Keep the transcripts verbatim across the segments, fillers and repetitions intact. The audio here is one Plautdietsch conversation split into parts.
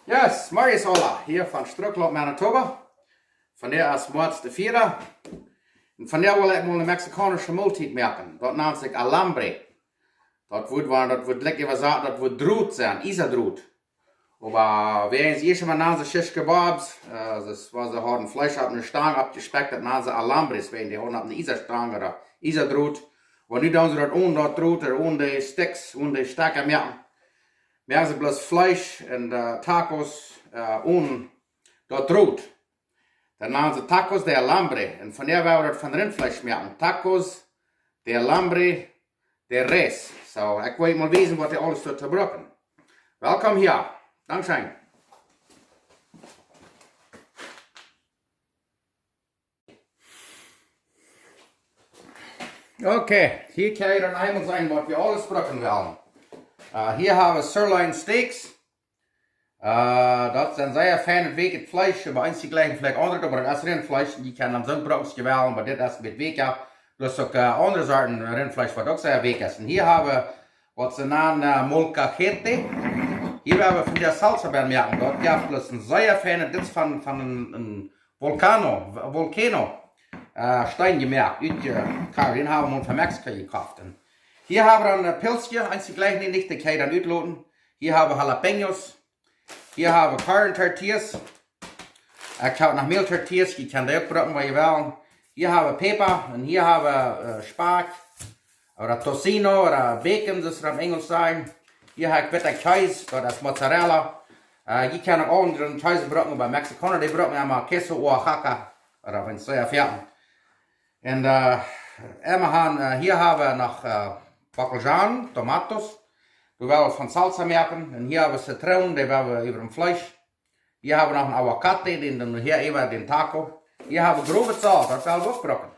Yes, Marius Ola, hia von Strucklaunt, Manitoba. Vondoag es Moaz de vieede. Un vondoag well ekj mol eene mexikaunische Moltiet moaken. Daut nant sikj Alambre. Daut Wuat, wan daut Wuat jlikj äwasat, daut Wuat Drot sennen, Iesadrot. Oba wie ieescht emol nanen see Shish Kebabs, äh, daut wia, see hauden Fleesch opp eene Stang oppjespekt, daut nanen see Alambres, wäajen dee hauden opp eene Iesastang ooda Iesadrot. Oba nu doonen see daut one daut Drot, ooda one de Sticks, one de Stekja moaken. Moaken see bloos Fleesch un, äh, Tacos, äh, one daut Drot. Daut nanen see Tacos de Alambre. Un vondoag woa wie daut von Rintfleesch moaken. Tacos de Alambre de Res. So, ekj well mol wiesen, waut dee aules doatoo brucken. Welkom hia. Dankscheen. Okay, hia kjenn jie dan eemol seenen, waut wie aules brucken wellen. Äh, hia hab wie Sirloin Steaks. Äh, daut sent sea feinet, weekjet Fleesch, oba eent jlikjt veleicht aundret, oba daut es Rintfleesch, un jie kjennen dan soont brucken aus jie wellen, oba dit es een bät weekja. Doa es uk, äh, aundre Sorten Rintfleesch, waut uk sea weekj es. Un hia hab wie, waut see nanen, äh, molcajete. Hia woa wie von de Salsa bie moaken. Daut jeft bloos een sea feinet, dit es von, von een, een Volcano, Volcano, äh, Steen jemoakt, ut, äh, Kar-, dän hab wie mol von Mexiko jekoft. Un hia hab wie dan, äh, Pilzkje, eent jlikjt nich, dee kjenn jie dan utloten. Hia hab wie Jalapeños. Hia hab wie Corn Tortillas. Ekj hab noch Mäl Tortillas, jie kjennen dee uk brucken, waut jie wellen. Hia hab wie Päpa un hia hab wie, äh, Spakj. Ooda Tocino, ooda Bacon, soo aus see daut opp Enjelsch sajen. Hia hab ekj bitta Kjees, daut es Mozzarella. Äh, jie kjennen uk aundren Kjees brucken, oba Mexikauna, dee brucken emma Queso Oaxaca. Ooda wan see sea fälen. Un, äh, emma han, äh, hia hab wie noch, äh, Bockelzhaan, Tomatos. Dee woa wie von Salsa moaken. Un hia hab wie Zitroon, dee woa wie äwa daut Fleesch. Hia hab wie noch een Aguacate, dän doonen wie hia äwa dän Taco. Hia hab wie growet Solt, daut woa wie uk brucken.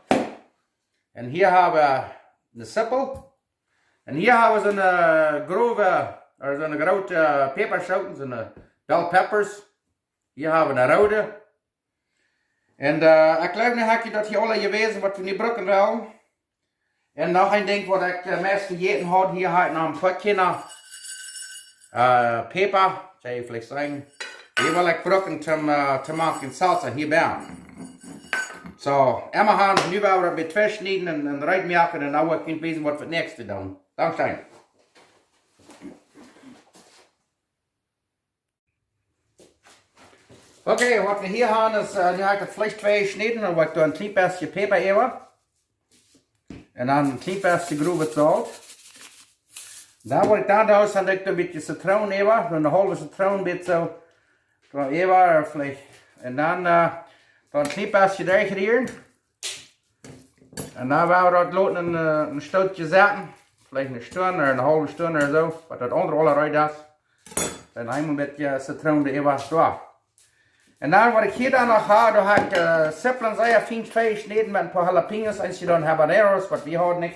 Un hia hab wie eene Zippel. Un hia hab wie soone growe, äh, soone groote Päpaschooten, soone bell peppers. Hia hab wie eene roode. Un, äh, ekj jleew, nu hab ekj daut hia aula jewäsen, waut wie nu brucken wellen. Un noch een Dinkj, waut ekj, äh, meist vejäten haud, hia hab ekj noch een poa Kjarna, äh, Päpa, kjenn jie veleicht seenen. Dee well ekj brucken toom, äh, to moaken Salsa hia bie. So, emma han, nu woa wie daut met twee schnieden un, un reed moaken un dan woa ekj junt wiesen, waut wie daut näakjste doonen. Dankscheen. Okay, waut wie hia han es, äh, nu hab ekj daut Fleesch twee jeschnäden, dan woa ekj doa een kjlien bät Päpa äwa. Un dan een kjlien bät growet Solt. Dan woa ekj doa, doa es dan ekj een bät Zitroon äwa, een haulwe Zitroon, bät soo. Doa äwa, veleicht. Un dan, äh, dan een kjlien bät derchrieren. Un dan woa wie daut loten een, äh, een Stootje sitten. Veleicht eene Stund ooda eene haulwe Stund ooda soo, waut daut aundre aula reed es. Dan eemol een bät Zitroon doa äwa. Soo. Un dan waut ekj hia dan noch hab, doa hab ekj, äh, Zipplen sea fein twee jeschnäden met een poa Jalapeños, eent jedonen Habaneros, waut wie hauden nich.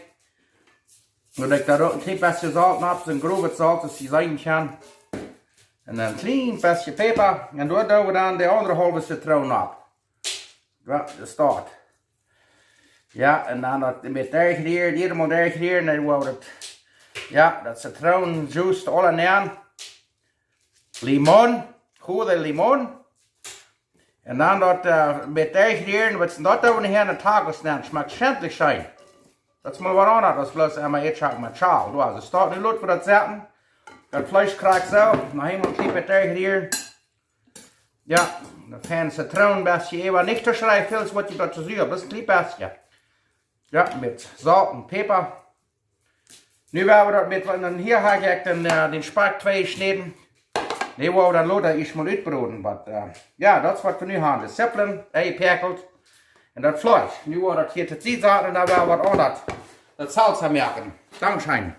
Dan woa ekj doa uk een kjlien bät Solt opp, soon growet Solt, soo aus jie seenen kjennen. Un dan een kjlien bät Päpa. Un doa doo wie dan de aundre haulwe Zitroon opp. Jo, daut steit. Jo, un dan daut met derchrieren, jiedatmol derchrieren, dan woa wie daut, jo, daut Zitroonjuice aula nenn. Limon, jugo de limon. Un dan daut, äh, met derchrieren, waut see daut doonen hia enne Tacos nenn, schmakjt schentlich scheen. Daut es mol waut aundret, daut es bloos emma Eadschocken met Schal. Doa, soo steit, nu lot wie daut sitten. Daut Fleesch krakjt soo, noch eemol een kjlien bät derchrieren. Jo, dan fein Zitroon, bät äwa, nich too schrakjlich väl, es waut jie doatoo soo, bloos een kjlien bät. Jo, met Solt un Päpa. Nu woa wie daut met, un dan hia hab ekj dan, äh, dän Spakj twee jeschnäden. Dee woa wie dan lota ieescht mol utbroden, oba, äh, jo, daut es waut wie nu han. De Zipplen, enjepakjt. Un daut Fleesch. Nu woa wie daut hia tosied saten un dan woa wie waut aundret. Daut Salsa moaken. Dankscheen.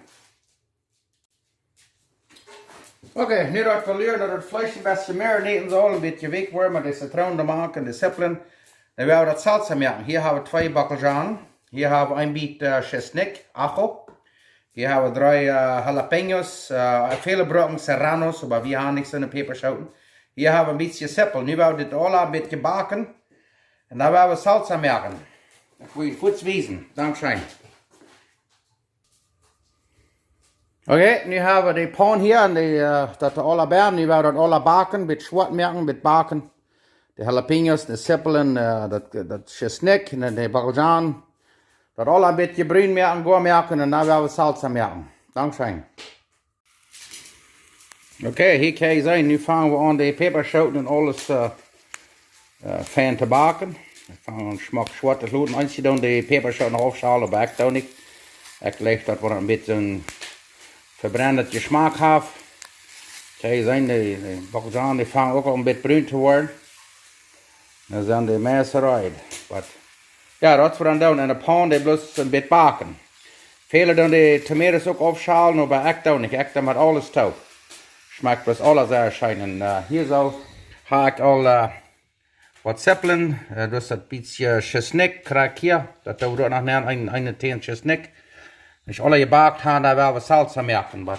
Okay, nu daut wie lieren, daut daut Fleesch een bät marinäten saul, een bät weekj woaren met de Zitroon, de Mank un de Zipplen, dan woa wie daut Salsa moaken. Hia hab wie twee Bockelzhaan. Hia hab wie een bät, äh, Tschesnikj, ajo. Hia hab wie dree, äh, Jalapeños, äh, väle brucken Serranos, oba wie han nich soone Päpaschooten. Hia hab wie een bät Zippel. Nu woa wie dit aula een bät backen. Un dan woa wie Salsa moaken. Ekj well junt fuaz wiesen. Dankscheen. Okay, nu hab wie de Paun hia un de, äh, daut de aula bie. Nu woa wie daut aula backen, bät schwoat moaken, bät backen. De Jalapeños, de Zippelen, äh, daut, daut Schisnikj un de Bakljan. Daut aula een bät brun moaken, goa moaken un dan woa wie Salsa moaken. Dankscheen. Okay, hia kaun jie seenen, nu fang wie aun de Päpaschooten un aules, äh, äh, fein to backen. Wie fangen aun schmock schwoat to loten. Eenje doonen de Päpaschooten noch aufschalen, oba ekj doo nich. Ekj jleich daut woat een bät een vebrendat Jeschmak haben. Kaun jie seenen, de, de Bakljan, dee fangen uk aul een bät brun to woaren. Dan sent de Meissen reed. Oba jo, daut woa wie dan doonen. En de Paun, dee bloos een bät backen. Väle doonen de Tomatoes uk aufschalen, oba ekj doo nich. Ekj doo met aules toop. Schmakjt bloos aules sea scheen. Un, äh, hia soo hab ekj aul, äh, waut Zippelen, äh, daut es daut bät Schisnikj, krakjt hia. Daut doo wie doa noch nenn, een, een Tän Schisnikj. Wan wie aule jebackt haben, dan woa wie Salsa moaken. Oba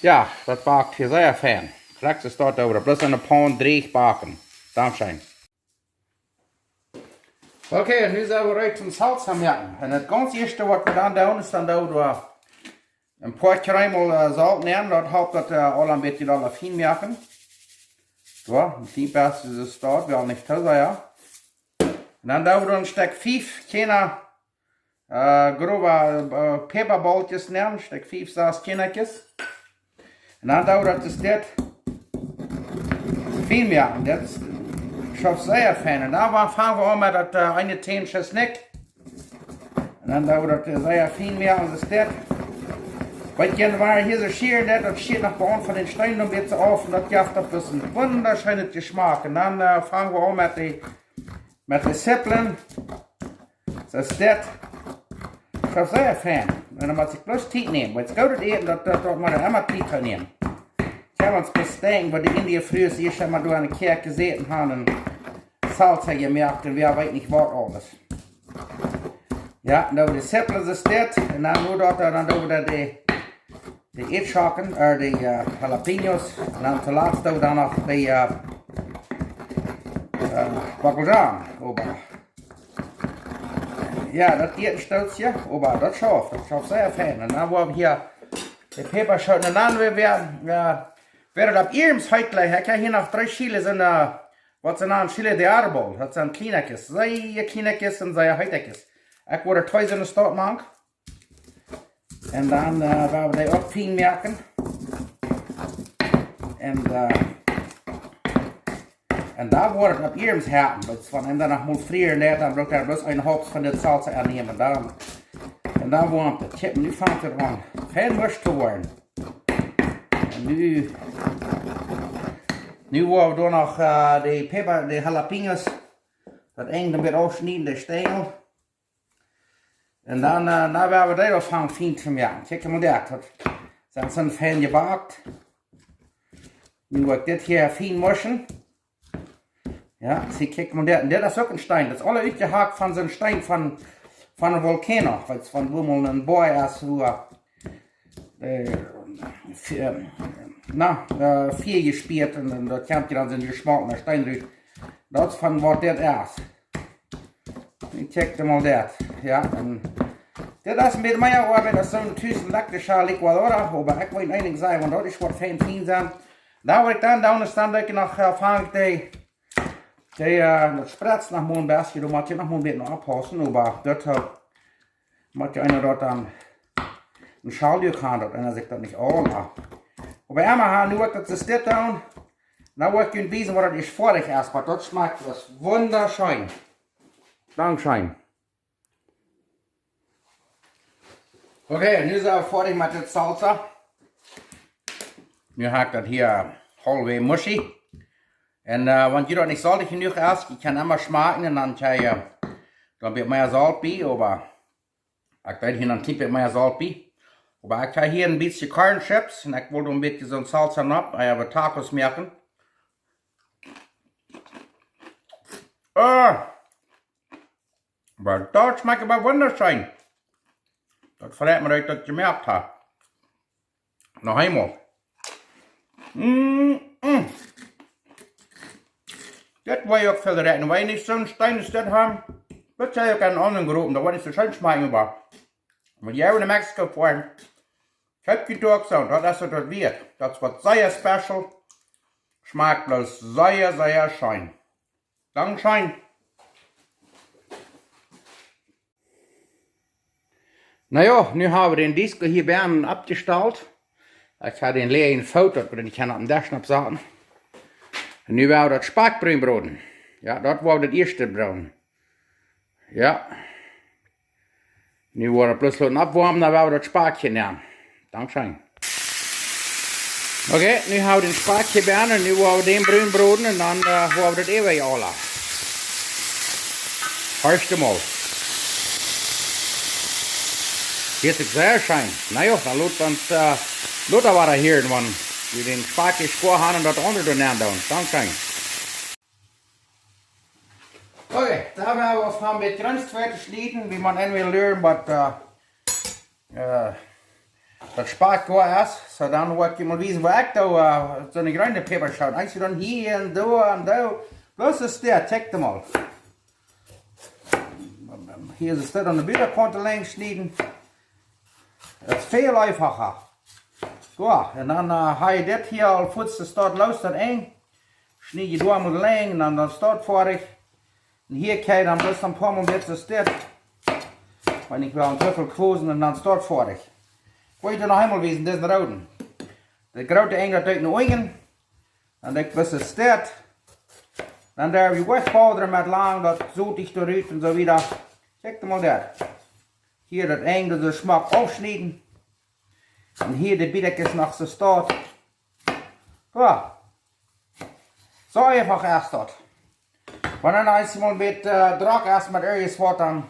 jo, daut backt hia sea fein. Krakjt es daut, oba daut bloos en de Paun dreech backen. Dankscheen. Okay, nu sent wie reed toom Salsa moaken. Un daut gaunz ieeschte waut wie dan doonen, es dan doo wie een poa Kjreemel, äh, Solt nämen. Daut halpt daut, äh, aula een bät aula fein moaken. Soo, een kjlien bät es daut, well nich too sea. Un dan doo wie een Stekj fief kjliene, äh, growe, äh, Päpabolkjes nämen, Stekj fief, sas Kjlienekjes. Un dan doo wie daut es dit fein moaken. Daut es, schauft sea fein. Un dan wa-, fangen wie aun met daut, äh, eene Tän Schisnikj. Un dan doo wie daut, äh, sea fein moaken, daut es dit. Weet jie, wan jie hia soo schieren, daut, daut schieet noch bie ons von dän Steen een bät auf. Un daut jeft daut een wundascheenet Jeschmak. Un dan, äh, fangen wie aun met de, met de Zippelen. Soo es dit. Daut es sea fein. Un dan mott eena bloos Tiet nämen. Wiels goodet Äten, daut, daut, daut mott eena emma Tiet fa nämen. Ekj hab ons bloos denkjen, woo de India Frues ieescht emol doa aun de Kjäakj jesäten haben un Salsa jemoakt un wäa weet nich waut aules. Jo, un dan de Zippelen es dit. Un dan nu daut, dan doo wie dan de, de Eadschocken, äh, de, äh, Jalapeños. Un dan toolatst doo wie dan noch de, äh, äh, Bakljan äwa. Jo, daut jeit een Stootje, oba daut schauft, daut schauft sea fein. Un dan woa wie hia de Päpaschooten. Un dan woa wie, äh, woa wie daut opp ieescht heet jlikj. Ekj hab hia noch dree Chiles un, äh, waut see nanen Chile de árbol. Daut sent Kjlienekjes, sea Kjlienekjes un sea heetekjes. Ekj woa twee soone Stoot moaken. Un dan, äh, woa wie dee uk fein moaken. Un, äh, un dan woat daut opp ieescht haben. Daut es wan eena dan noch mol frieren deit, dan brukt eena bloos een Haupt von dit Salsa aunnämen. Dan, un dan woat daut, kjikj, nu fangt et aun fein musch to woaren. Un nu, nu woa wie doa noch, äh, de Päpa, de Jalapeños, daut Enj een bät aufschnieden, de Stenjel. Un dan, äh, dan woa wie dee aunfangen fein to moaken. Kjikj mol, daut, daut sent soo fein jebackt. Nu woa ekj dit hia fein muschen. Jo, see, kjikj mol, daut, un dit es uk een Steen. Daut es aula utjehakt von soon Steen von, von een Vulkano. Wiels von wua mol een Boy es, wua, äh, Fi-, äh, na, äh, Fia jespieet un, un daut kjemt je dan soon jeschmoltna Steen rut. Daut es von waut dit es. Nu kjikj mol daut. Jo, un dit es een bät mea Oabeit aus soon tus elektrischa licuadora, oba ekj well een Enj sajen, wan daut es waut fein, fein sent. Dan woa ekj dan, dan es dan daut ekj noch, äh, fang ekj de, de, äh, daut Spretz noch mol een bät, doa mott je noch mol een bät oppaussen, oba daut, äh, mott je eena daut dan een Schalduak haben, daut eena sikj daut nich aul, äh. Oba emma, ha, nu woa ekj daut soo dit doonen. Nu woa ekj junt wiesen waut daut es foadich es, oba daut schmakjt, daut es wundascheen. Dankscheen. Okay, nu sent wie foadich met dit Salsa. Nu hab ekj daut hia haulfwäajes mushy. Un, äh, wan jie daut nich soltich jenuach es, jie kjennen emma schmakjen un dan kjenn jie, äh, dan een bät mea Solt bie, oba ekj deed hia een kjlien bät mea Solt bie. Oba ekj hab hia een bät corn chips un ekj well doa een bät soon Salsa opp, äh, äwa Tacos moaken. Ah, oba daut schmakjt oba wundascheen. Daut freit mie, daut ekj daut jemoakt hab. Noch eemol. Mm, mm. Dit woa jie uk väl räakjnen. Wan jie nich soon Steen aus dit haben, daut saul uk aun aundre Gruppen, daut woat nich soo scheen schmakjen, oba wan jie no Mexiko foaren, Kjeep jie doa uk soo, daut es waut wieet. Daut es waut sea special. Schmakjt bloos sea, sea scheen. Dankscheen. Na jo, nu hab wie dän Disk hia benen oppjestalt. Ekj hab dän läajen Foot, daut wie dän kjennen opp dän Desch nopp saten. Un nu woa wie daut Spakj brun broden. Jo, daut woa wie daut ieeschte broden. Jo. Nu woa wie daut bloos loten oppwoamen, dan woa wie daut Spakj nämen. Dankscheen. Okay, nu hab wie dän Spakj hia benen, nu woa wie dän brun broden un dan, äh, woa wie daut äwaje aula. Horcht mol. Hieet sikj sea scheen. Na jo, dan lot ons, äh, lot ons wada hieren, wan wie dän Spakj jeschwoa haben un daut aundre doa nenn doonen. Dankscheen. Okay, dan woa wie aul aunfangen met Jreenstweet to schnieden, woo maun en well lieren, waut, äh, äh, daut Spakj goa es. Soo, dan woa ekj junt mol wiesen, woo ekj doa, äh, soone jreene Päpaschoot. Eent dan hia un doa un doa. Bloos es dit, check daut mol. Hia es dit aun de Buttakaunt lang schnieden. Daut es väl eenfacha. Soo, un dan, äh, hab ekj dit hia aul fuaz, daut steit loos, daut Enj. Schnied je doa mol lang, dan, dan steit foadich. Un hia kjenn jie dan bloos een poa mol met soo steit. Wan ekj well een Twiefel kwosen un dan steit foadich. Ekj well junt noch eemol wiesen, dit es een rooden. Daut groote Enj, daut deit no unjen. Dan deit bloos soo steit. Dan doa wie wajchbodren met lang, daut Sot doa rut un soo wieda. Check daut mol doa. Hia daut Enj, daut es schmock aufschnieden. Un hia de Bietkjes noch soo steit. Jo. Soo eenfach es daut. Wan eena eemol met, äh, drock es met irjent waut, dan,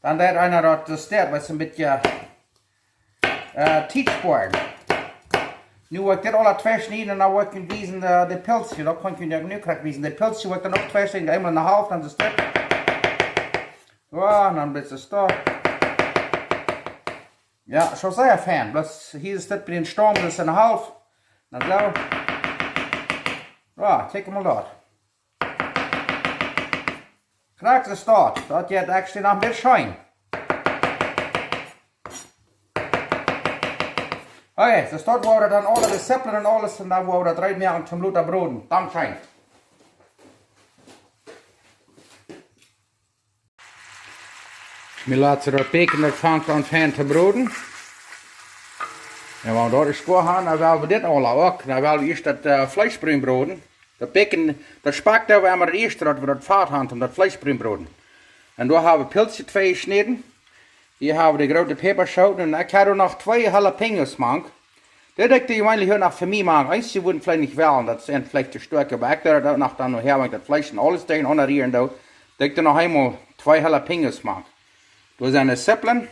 dan deit eena daut, äh, steit, waut een bät, äh, Tiet spoaren. Nu woa ekj dit aula twee schnieden un dan woa ekj junt wiesen, äh, de Pilzkjes. Daut kaun ekj junt nu krakjt wiesen. De Pilzkjes woa ekj dan uk twee schnieden, eemol en de Halft, dan es dit. Jo, un dan best du doa. Jo, soo sea fein. Bloos hia es dit bie dän Staum, daut es en de Halft. Dan soo. Jo, check mol daut. Krakjt soo steit. Daut jeit actually noch een bät scheen. Okay, soo steit, woa wie dan aule de Zippeln un aules un dan woa wie daut reed moaken toom lota broden. Dankscheen. Wie loten daut Bacon, daut fangt aun fein to broden. Un wan wie daut jeschwoa haben, dan woa wie dit aula uk. Dan woa wie ieescht daut, äh, Fleesch brun broden. Daut Bacon, daut Spakj, daut woa wie emma daut ieeschte, daut wie daut Fat haben, om daut Fleesch brun broden. Un doa hab wie Pilzkjes twee jeschnäden. Hia hab wie de groote Päpaschooten. Un ekj hab doa noch twee Jalapeños mank. Dit doo ekj jeweenlich hia noch fa mie mank. Eenje wudden veleicht nich wellen, daut es veleicht too stoakj. Oba ekj doo daut uk noch dan nohäa, wan ekj daut Fleesch un aules doa aunrieren doo. Doo ekj doa noch eemol twee Jalapeños mank. Doa sent de Zippeln.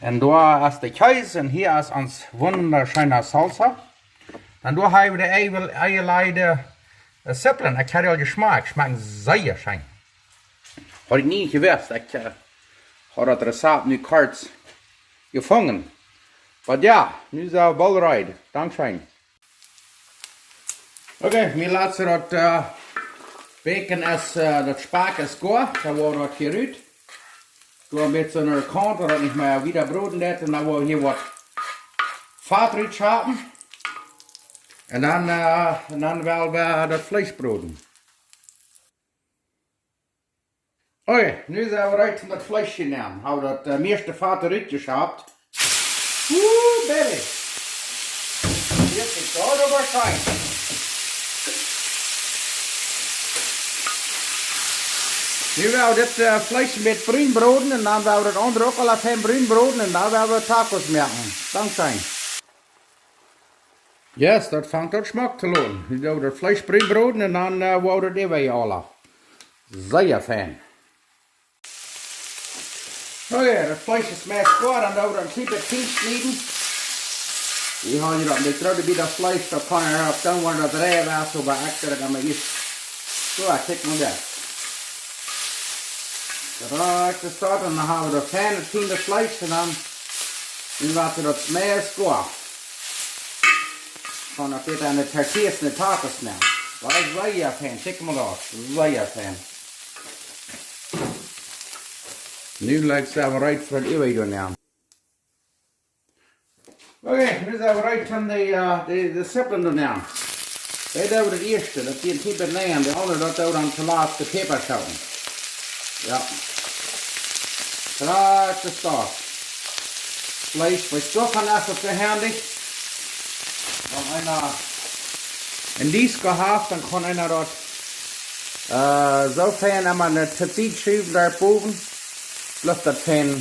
Un doa es de Kjees un hia es ons wundascheena Salsa. Un doa hab wie de Ei-, eijelaide, äh, Zippeln. Ekj hab dee aul jeschmakjt. Schmakjt sea scheen. Haud ekj nich jewist. Ekj, äh, haud daut Rezapt nu kort jefungen. Oba jo, nu sent wie boolt reed. Dankscheen. Okay, wie loten daut, äh, Bacon es, äh, daut Spakj es goa, dan woa wie daut hia rut. Doa met soon Kaunt, daut daut nich mea wieda broden deit, un dan woa wie hia waut Fat rut schapen. Un dan, äh, un dan woa wie daut Fleesch broden. Okay, nu sent wie reed om daut Fleesch to nämen. Hab wie daut, äh, mieeschte Fat rutjeschapt. Ooh, baby. Hieet sikj daut oba scheen. Nu woa wie dit, äh, Fleesch een bät brun broden un dan woa wie daut aundre uk aul fein brun broden un dan woa wie Tacos moaken. Dankscheen. Yes, daut fangt aun schmock to loten. Nu doo wie daut Fleesch brun broden un dan, äh, woa wie daut äwaje aula. Sea fein. Okay, daut Fleesch es meist goa, dan doo wie daut een kjlien bät fien schnieden. Hia hab jie daut met groote Bietkjes Fleesch, daut kaun eena uk doonen, wan daut rein es, oba ekj doo daut emma ieescht. Soo, check mol daut. Daut es daut, un dan hab wie daut feine, fien Fleesch, un dan, nu woat daut meist goa. Kaun daut bäta aun de Tortillas un de Tacos nämen. Daut es sea fein, check mol daut. Sea fein. Nu lat wie daut äwaje doa nämen. Okay, nu sent wie reed om de, äh, de, de Zippeln to nämen. Dit doo wie daut ieeschte, daut deit een bät nämen, de aundre daut doo wie dan toolatst de Päpaschooten. Jo. Krakjt soo. Veleicht, waut soo von es daut soo handig. Wan eena een Disk haft, dan kaun eena daut, äh, soo fein emma ne Tziet schuwen doa bowen. Blift daut fein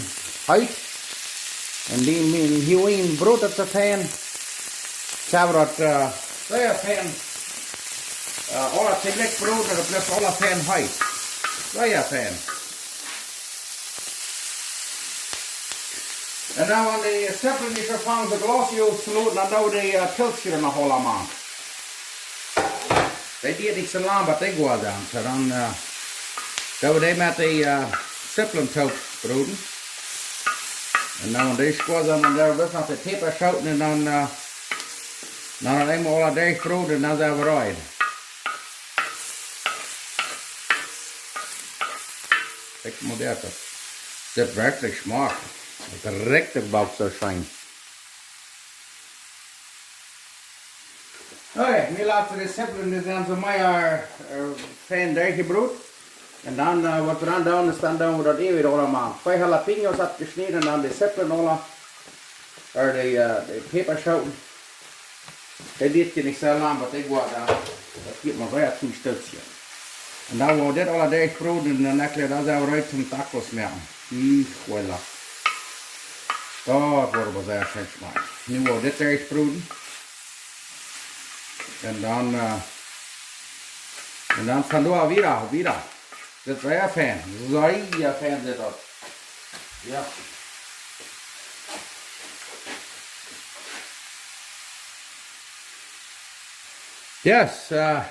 heet. Un dee, dee hia unjen brodt daut soo fein. Soo woat daut, äh, sea fein, äh, aula toojlikj broden, daut blift aula fein heet. Sea fein. Un dan, wan de Zippeln nich soo fein soo glazich utseenen, dan doo wie de, äh, Pilsjes noch aula aun. Dee dieren nich soo lang, waut dee goa sent. Soo dan, äh, doo wie dee met de, äh, Zippeln toop broden. Un dan, wan dee goa sent, dan doo wie bloos noch de Päpaschooten un dan, äh, dan noch eemol aula derchbroden un dan sent wie reed. Kjikj mol dit. Daut, daut werkjlich schmakjt. Daut rikjt uk boolt soo scheen. Okay, nu lat wie de Zippeln, dee sent soo mea, äh, fein derchjebroden. Un dan, äh, waut wie dan doonen, es dan doo wie daut äwa aula aun. Twee Jalapeños aufjeschnäden un dan de Zippeln aula. Ooda de, äh, de Päpaschooten. Dee dieren nich soo lang, waut ekj wull, äh, daut jeft mau sea kjlien Stootje. Un dan woa wie dit aula derchbroden un dan, ekj jleew, dan sent wie reed toom Tacos moaken. Ekj jleew. Daut woat oba sea scheen schmakjen. Nu woa wie dit derchbroden. Un dan, äh, un dan von doa wieda, wieda. Daut es sea fein. Sea fein es daut. Jo. Yes, äh,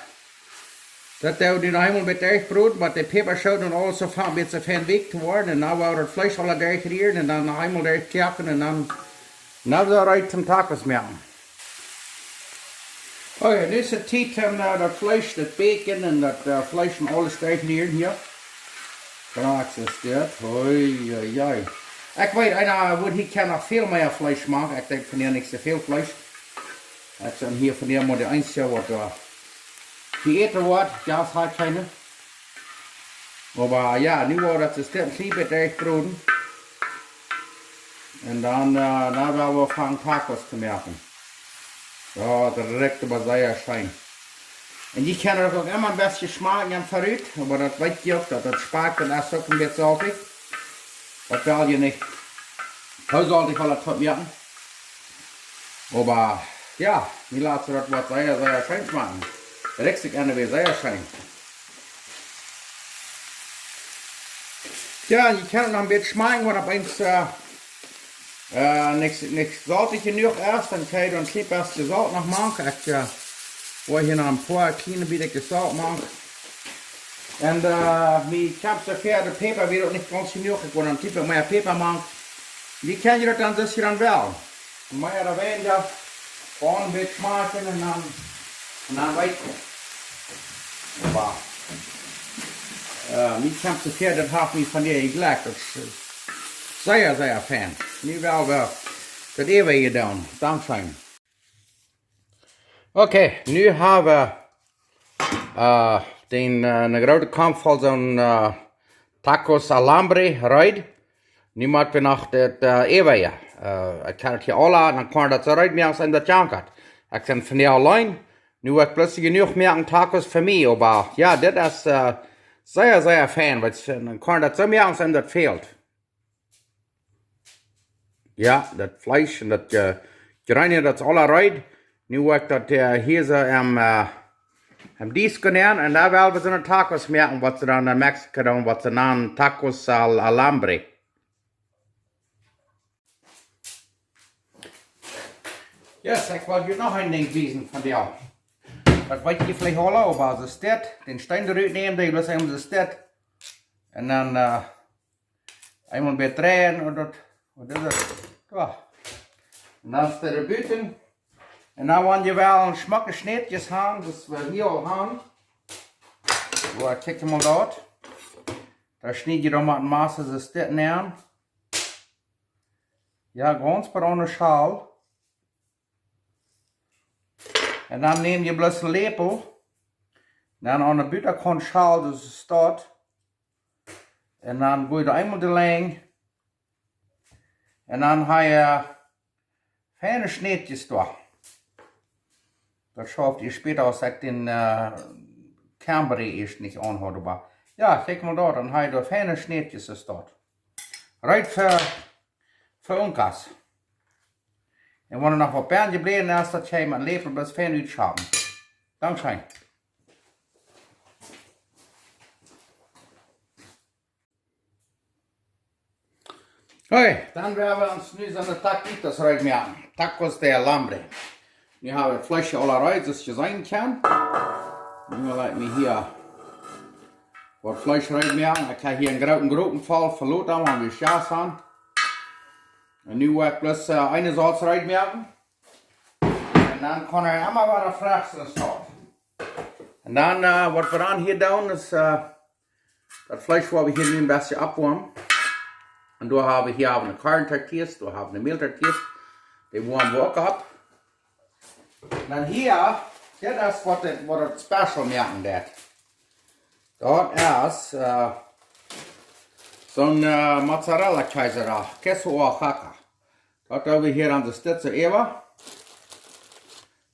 daut doo wie nu eemol met derchbroden, waut de Päpaschooten un aules soo fa-, met soo fein weekj to woaren. Un dan woa wie daut Fleesch aula derchrieren un dan noch eemol derchkoaken un dan, dan sent wie reed toom Tacos moaken. Okay, nu es et Tiet om, äh, daut Fleesch, daut Bacon un daut, äh, Fleesch un aules derchrieren hia. Krakjt soo es dit. Ui, ui, ui. Ekj weet, eena wudd hia kjennen noch väl mea Fleesch moaken. Ekj denkj von hia nich soo väl Fleesch. Ekj sie hia von hia mau de eensje waut, äh, jeäten woat. Jo, es halt kjeene. Oba jo, nu woa wie daut Sisteem kjlien bät derchbroden. Un dan, äh, dan woa wie aunfangen Tacos to moaken. Jo, daut rikjt oba sea scheen. Un jie kjennen daut uk emma een bät schmakjen aun verut, oba daut weet jie uk, daut daut schmakjt un es uk een bät soltich. Daut well jie nich too soltich woaren daut moaken. Oba jo, mie lat daut woat sea, sea scheen schmakjen. Rikjt sikj aun de Wäaj sea scheen. Jo, jie kjennen noch een bät schmakjen, wan opp eens, äh, äh, nich, nich soltich jenuach es, dan kjenn jie een kjlien bät Solt noch mank. Ekj, äh, woa hia noch een poa kjliene bät Solt mank. Un, äh, mie kjemt soo väl, de Päpa wia uk nich gaunz jenuach, ekj woa een kjlien bät mea Päpa mank. Jie kjennen daut dan soo dan wellen. Mea ooda weinja, gewoon een bät schmakjen un dan, un dan weeten. Oba, äh, mie kjemt soo väl, daut haft mie von hia jejlikjt. Daut es, äh, sea, sea fein. Nu well wie daut äwa hia doonen. Dankscheen. Okay, nu hab wie äh, dän, äh, een grooten Komf voll soon, äh, Tacos Alambre reed. Nu motten wie noch daut, äh, äwa, äh, ekj kaun daut hia aula, dan kaun daut soo reed moaken aus daut jankat. Ekj sie von hia auleen. Nu woa ekj bloos jenuach moaken Tacos fa mie, oba jo, dit es, äh, sea, sea fein, wiels, äh, dan kaun daut soo moaken aus daut fält. Jo, daut Fleesch un daut, äh, Jreene, daut es aula reed. Nu woa ekj daut, äh, hia soo em, äh, em Disk nämen un dan well wie soone Tacos moaken, waut see dan en Mexiko doonen, waut see nanen Tacos al Alambre. Yes, ekj well junt noch een Dinkj wiesen von dee. Daut weet jie veleicht aula, oba soo es dit, dän Steen doa rut nämen, dee es emma soo es dit. Un dan, äh, eemol bie dreien un daut, waut es daut? Jo. Un dan es dee buten. Un dan, wan jie wellen schmocke Schnädjes haben, daut wie hia aul haben. Soo, kjikj mol daut. Dan schnied jie dan met een Massa soo es dit nämen. Jo, gaunz braune Schal. Un dan näm jie bloos een Läpel, dan aun de Butakaunt Schal, daut es daut. Un dan goa jie eemol de Lenj. Un dan ha jie feine Schnädjes doa. Daut schauft jie späta, aus ekj dän, äh, Cambrai ieescht nich aunhaud, oba jo, kjikj mol doa, dan ha jie doa feine Schnädjes es daut. Reed fa, fa Unkas. Un wan doa noch waut bie jebläwen es, daut kjenn jie met een Läpel bloos fein utschapen. Dankscheen. Okay, dan woa wie ons nu soone Taquitos reed moaken. Tacos de alambre. Nu hab wie daut Fleesch aul reed, soo aus jie seenen kjennen. Nu well ekj mie hia waut Fleesch reed moaken. Ekj hab hia een grooten Gropen voll fa lota, wan wie Schicht haben. Un nu woa ekj bloos, äh, eene Saus reed moaken. Un dan kaun hee emma wada fresch sennen. Un dan, äh, waut wie dan hia doonen es, äh, daut Fleesch woa wie hia nu een bät oppwoamen. Un doa hab wie hia eene Corn Tortillas, doa hab wie eene Mehl Tortillas. Dee woamen wie uk opp. Un dan hia, dit es waut daut, waut daut special moaken deit. Daut es, äh, soon, äh, Mozzarella Kjees doa, Queso Oaxaca. Daut doo wie hia aun de Stetze äwa.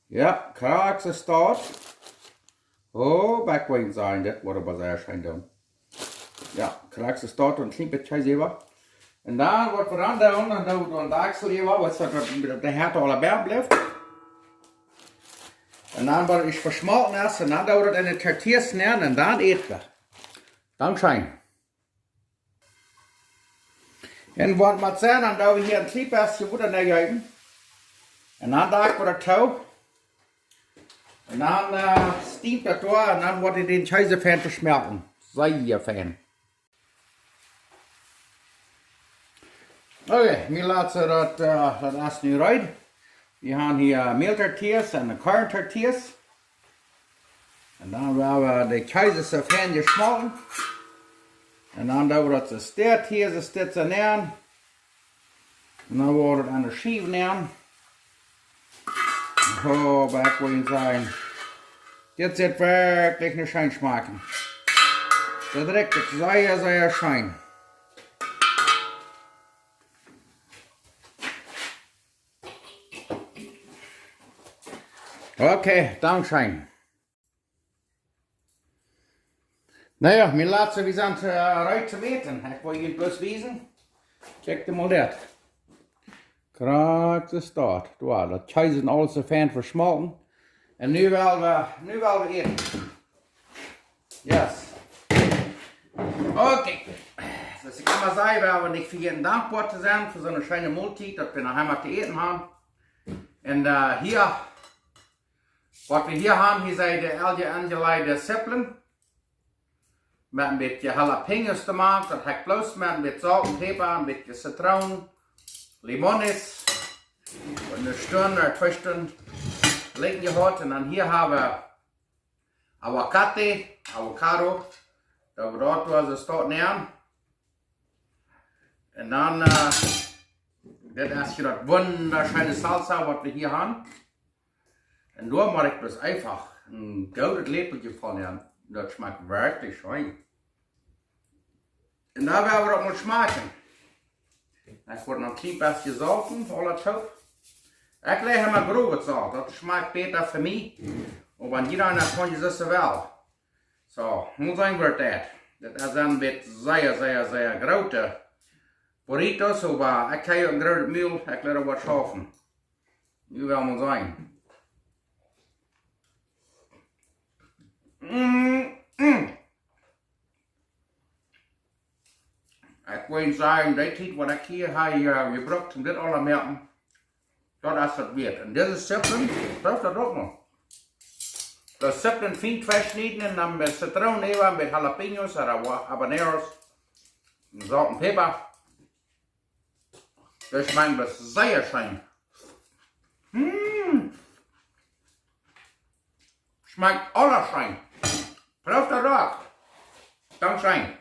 Jo, krakjt soo es daut. Oh, back wing sennen, dit woat oba sea scheen doonen. Jo, krakjt soo es daut, een kjlien bät Kjees äwa. Un dan waut wie dan doonen, dan doo wie een Dakjsel äwa, waut daut, daut de Hett aul bie blift. Un dan woat et veschmolten es, un dan doo wie daut enne Tortillas nenn un dan äten wie. Dankscheen. Un waut mott sennen, dan doo wie hia een kjlien bät Wota nenjeeten. Un dan dakj wie daut too. Un dan, äh, stiemt daut doa un dan woat dee dän Kjees fein veschmolten. Sea fein. Okay, mien latste daut, äh, daut es nu reed. Wie haben hia Mehl Tortillas un Corn Tortillas. Un dan woa wie de Kjees soo fein veschmolten. Un dan doo wie daut soo steit hia, soo steit soo nenn. Un dan woa wie daut aun de Schiew nämen. Oh, back wing sennen. Dit sitt werkjlich nu scheen schmakjen. Daut rikjt sea, sea scheen. Okay, dankscheen. Na jo, mien latste, wie sent, äh, reed to äten. Ekj well junt bloos wiesen. Kjikj mol dit. Krakjt soo es daut. Doa, daut Kjees un aules soo fein veschmolten. Un nu well wie, nu well wie äten. Yes. Okay. Soo aus ekj emma saj, wie haben nich vejäten dankboa to sennen fa soone scheene Moltiet, daut wie noch emma to äten haben. Un, äh, hia, waut wie hia haben, hia sent de elje enjeleide Zippeln. Met een bät Jalapeños doamank, daut hab ekj bloos met een bät Solt un Päpa, een bät Zitroon, Limones. Un eene Stund ooda twee Stunden lijen jehaut. Un dan hia haben wie Aguacate, Avocado. Daut woat doa soo steit nämen. Un dan, äh, dit es hia daut wundascheene Salsa, waut wie hia haben. Un doa mott ekj bloos eefach een goodet Läpeltje von nämen. Daut schmakjt werkjlich scheen. Un dan woa wie daut mol schmakjen. Ekj woa noch een kjlien bät solten, aules toop. Ekj laj emma growet Solt, daut schmakjt bäta fa mie. Oba wan jie daut nich kjennen, es daut well. Soo, mol seenen, woat daut. Daut sent een bät sea, sea, sea groote Burritos, oba ekj hab een grootet Mul, ekj lot waut schaufen. Nu woa wie mol seenen. Mm, mm. Ekj well sajen, dee Tiet waut ekj hia hab, äh, jebrukt om dit aules to moaken, daut es daut wieet. Un dise Zippeln, daut es daut uk noch. Daut Zippeln fein veschnieden un dan met Zitroon äwa, met Jalapeños ooda wa-, Habaneros. Un Solt un Päpa. Daut schmakjt bloos sea scheen. Mm. Schmakjt aules scheen. Prooft daut uk. Dankscheen.